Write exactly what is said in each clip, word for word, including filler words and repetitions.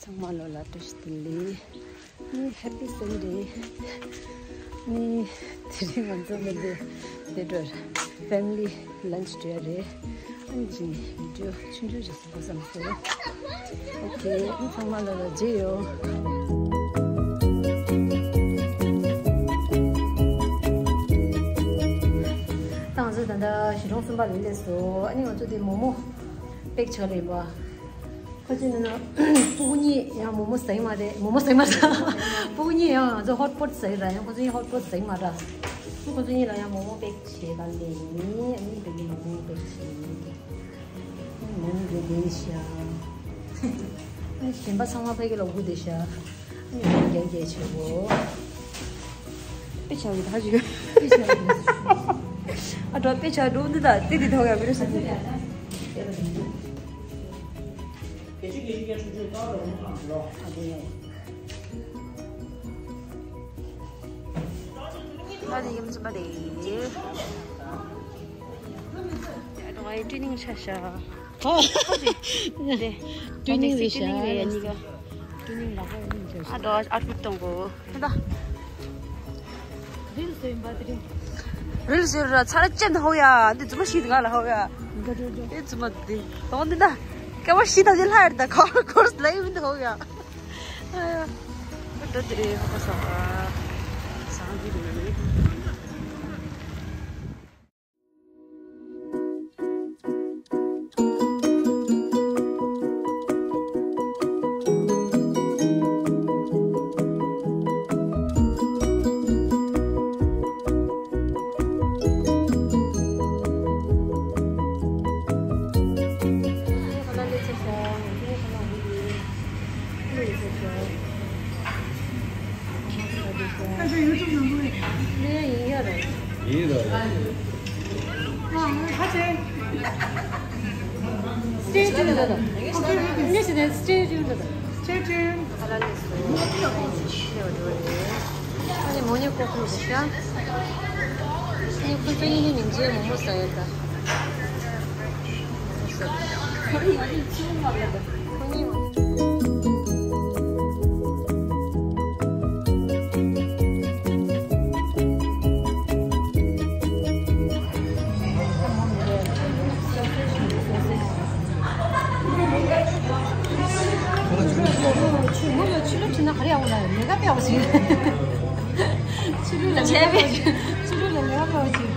ཚང་མ་ལོ་ལ་བཀྲ་ཤིས་བདེ་ལེགས། ནི་Happy Sunday། ནི་དེ་རིང་ང་ཚོ་མི་འདི་དེ་འགྲོ་family lunch འགྲོ་ཡ་རེད། ཨ་ནི་ཅིག་video ཆུང་ཆུང་ཞིག་བཟོ་བསམ་སོང་། ཨོ་ཁེ། ཨ་ནི་ཚང་མ་ལོ་ལ་མཇལ་ཡོང་། ད་ང་ཚོ་ད་ལྟ་གཞིས་གྲོང་གསུམ་པ་ལ་སླེབས་སོང་། ཨ་ནི་ང་ཚོ་དེ་མོག་མོག་པེག་བྱས་ལེན་པ། ཁོ་ཚོས་ནི་སྤུ་གུ་གཉིས་ཡང་མོག་མོག་ཟ་གི་མ་རེད། མོག་མོག་ཟ་གི་མ་རེད། སྤུ་གུ་གཉིས་ཡང་ང་ཚོ་hot pot ཟ་གི་ར། ཡང་ཁོ་ཚོ་གཉིས་hot pot ཟ་གི་མ་རེད། ཁོ་ཚོ་གཉིས་ལ་ཡང་མོག་མོག་པེག་བྱས་ལ་ལེན་ཡིན། ཨ་ནི་བེ་བི་མོག་མོག་པེག་བྱས་ཡིན། མོག་མོག་དེ་བདེ་ཤག་ཨ་ནི་གཞན་པ་ཚང་མ་ཕ་གི་ལ་སྒུག་བསྡད་ཤག་ཨ་ནི་རྒྱག་རྒྱག་བྱེད་དགོས། དཔེ་ཆ་གི་ད་ཞིག་དཔེ་ཆ་གི་ཨ་འགྲོ། དཔེ་ཆ་འགྲོ་འདི་ད་དེ་དེ་ཐོག་ཡ་མི་རེད་ཟེར། ང་དེ་ཡུམ་ཚུན་པ་དེ། ཨ་ཏོ་ཨའི་ཊུ་ནིང་ཆ་ཤ། ཨོ། ཊུ་ནིང་རེད་ཤག་ཊུ་ནིང་ལག་པ་ཡིན་ཤག་ཨ་ཏོ་ཨ་ཊུ་གཏོང་གོ། ད་རིལ་སོ་ཡིན་པ་དེ་རིང་། རིལ་སོ་ར་ཚར་ཅན་ཧོ་ཡ། འདི་རྫུན་མ་ཤི་ད་ག་ལ་ཧོ་ཡ། འདི་རྫུན་མ་འདི་དོང་འདི་ད་སྐྱ་བ་ཤི་ད་ཅི་ལྷ་ཡར་ད་ཁོ་ཁོར་ལ་ཡིན་འདི་ཧོ་ཡ། ཨ་ཡ། ད་དེ་ཧོ་ས་ས་འདི་རེད། Stay tuned. Stay tuned. Stay tuned. ཨ་ནི་མོ་ཉེ་ཀོ་ཀུ་ཤ། ཨ་ནི་ཁོ་ཚོ་ཡིན་ནི་མིན་རྗེས་མོག་མོག་ཟ་ཡོད་ད། ཁོ་གཉིས་མ། ཆུ་ལུད་ལ་ཆུ་ལུད་ཁྲིད་ན་ག་རེ་ཡག་པོ་ལ་ལས་ཀ་དཔེ་ཡག་པོ་བྱེད། ཆུ་ལུད་ལ་བྱས་པས། ཆུ་ལུད་ལ་ལས་ཀ་དཔེ་ཡག་པོ་བྱེད།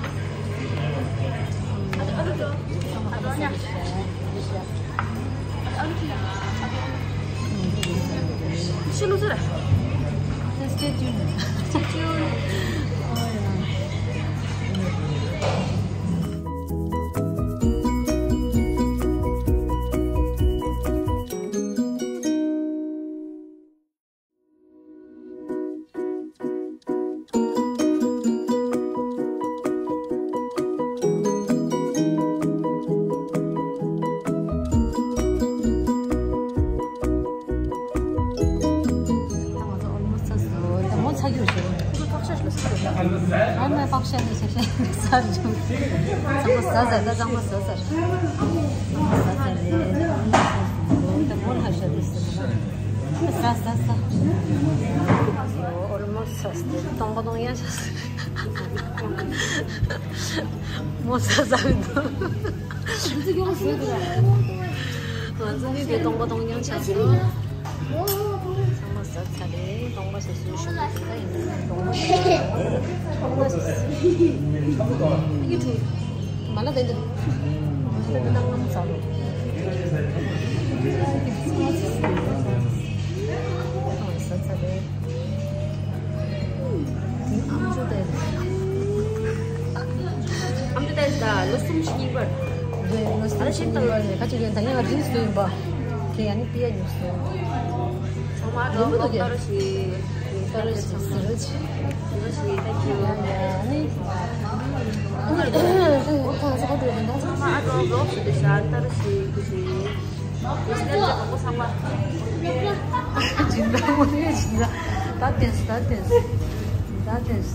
ཤི་ལུ་ཟེར། Stay tuned. Stay tuned. ད་ང་ཚོ་almost ཚར་སོང་། ད་མོ་ཚ་རྒྱུ་ཞིག་ཨ་མ་པག་ཤ་ནི་ཤ་ཤ་ཟ་རྒྱུ། གཙང་མ་ཟ་ཟ། ད་གཙང་མ་ཟ་ཟ། གཙང་མ་ཟ་ཟ་རེད། ད་མོ་ལ་ཤ་དུ་ཟ་ཟ་ཟ། ཨོལ་མོ་སི་ཚར་སོང་། སྟོང་པ་སྟོང་ཡང་ཆགས་སོང་། མོ་ཟ་ཟ་མི་འདུག་ང་ཚོ་ནི་དེ་སྟོང་པ་སྟོང་ཡང་ཆགས་སོང་། ཚང་མ་ཟ་ཚར་རེད། སྟོང་པ་ཟ་སོང་། ཞོགས་པ་ད་ཡིན་ན་སྟོང་པ་ཟ་སོང་། སྟོང་པ་ཟ་སོང་། མ་ལ་དེ་འདུག་མ་ལ་དེ་ནང་ལམ་ཚ་ལོ། ཚང་མ་ཟ་ཚར་རེད། ཨམ་ཅོག་ཏན་ཏན་ད་ལོ་གསུམ་བཞི་གཉིས་པར། རེད། ལོ་གསུམ་བཞི་གཉིས་པར་རེད། ཁ་ཅིག་ཡོད་ད་ཡང་རིལ་སུ་ཡིན་པ། དེ་ཡང་ནི་པི་ཡ་ཉུག་སུ། ཚང་མ་ཨ་ཀྲོ་བོག་ཏོ་རོ་ཤི། ཏོ་རོ་ཤི་སི་རོ་ཆི། སི་རོ་ཤི་ཏེང་ཀྱུ། ཡ་ཡ་ནི། ཨ་ནི། ཨ་ནི་ཁོང་ཚོ་ཁོ་ཚོ་ཡོད་ད་ཚང་མ་ཨ་ཀྲོ་བོག་སུ་དེ་ཤ་ཏོ་རོ་ཤི་ཏོ་ཤི། སྦྱིན་བདག་མོ་ནི་སྦྱིན་བདག་ད་ཏེས་ད་ཏེས་ད་ཏེས།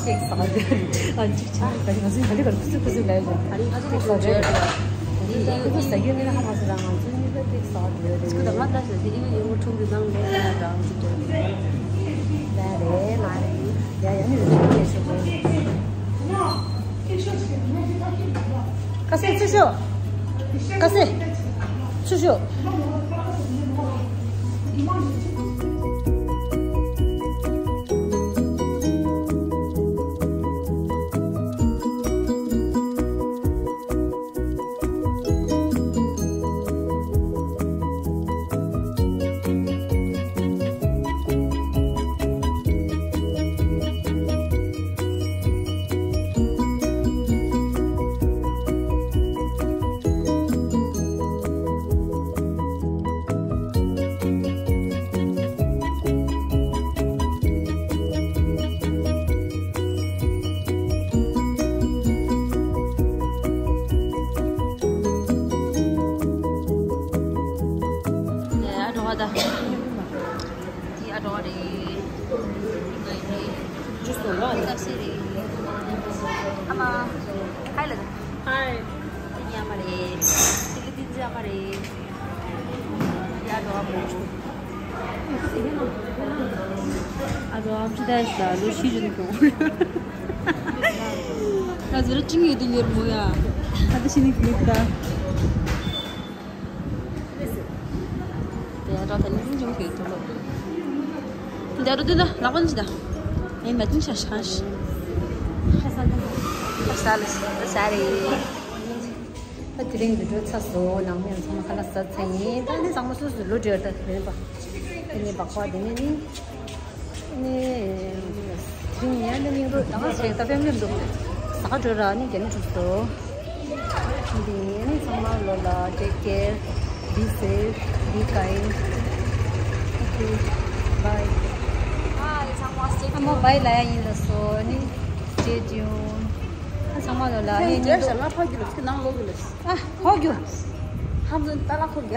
ཀེག་ཟ་ག་འདོད་རེད། ཨ་ཅིག་ཆ་ང་ཚོ་ང་ཚོ་ག་རེ་ག་རེ་ཁུ་སིམ་ཁུ་སིམ་ལབ་ཡོད། ཨ་རིང་ཨ་ཅིག་ཟ་འདོད་རེད། འདི་ཨི་ཁུ་ཚོ་ཟ་རྒྱུ་ནི་ཧ་མ་སོང་ལ་ང་ཚོ་གཉིས་ཀ་ཀེག་ཟ་ག་འདོད་རེད། ཁུ་ད་ང་ལྟ་ཟ་དེ་ཨི་ཡི་ངོ་ཁྲུང་གི་ནང་ལོག་ལ་རང་ཅིག་འདོད་རེད། ལ་རེད་ལ་རེད། ཡ་ཡ་ནི་རེད་ཁེ་ཤོ་གོ། ཁ་སེ་ཚུར་ཤོག་ཁ་སེ་ཚུར་ཤོག་ཡ་འགྲོ་བ་ད། འདི་ཨ་འགྲོ་བ་རེད། ང་ཡིན། ཅུ་སོ་ལ། ཏག་སི་རེད། ཨ་མ། ཧའི་ལ། ཧའི། འདི་ཨ་མ་རེད། འདི་ལི་ཏི་ཙི་ཨ་མ་རེད། འདི་ཨ་འགྲོ་བ་མོ། ཨ་འགྲོ་བ་ཕྱི་ད་ལོ་བཞི་རེད་འགྲོ། ང་ཚོ་ལ་ཅིང་ཡོད་དུ་ཡོད་མོ་ཡ། ད་ད་ཤི་ནི་གི་ད། དེ་ཡང་ད་ནི་འཇུག་གི་ཐོག་ལོ། དེ་ཡང་ད་དེ་ད་ལག་པ་ནི་ད། ཨེ་མ་ཅིང་ཤ་ཤ་ཤ། ཤ་ལ་ཤ་རེད། ད་དེ་རིང་བི་ཌིའོ་ཚར་སོང་། ནང་མི་ཚང་མ་ཁ་ལག་ཟ་ཚར་ཡིན། ད་ནི་ཚང་མ་སོ་སོའི་ལོ་འབྲེལ་ད་མེད་པ། དེ་ནི་སྦག་སྦག་དེ་ནི་ནི། ནི། དེ་རིང་ཉལ་ནི་མི་འདུག་ད་ང་ཚོ་ད་ཕེབས་མི་འདུག་ཟ་ཁ་འགྲོ་ར་ནི་རྒྱ་ནི་འགྲོ་སོ། འདི་ནི་ཚང་མ་ལོ་ལ་take care, be safe, be kind. Okay, bye. ཨ་ཚང་མ་stay tuned. ཨ་མ་bye ལ་ཡ་ཡིན་ལ་སོ་ནི་stay tuned. ཨ་ཚང་མ་ལོ་ལ་ནི་ནི་ང་ཕ་གི་ལ་ཁྱོད་ནང་ལོག་གི་ལ། ཨ་ཧོ་རྒྱུ། ཧམ་ཟོན་ཏ་ལ་ཁོ་རྒྱ།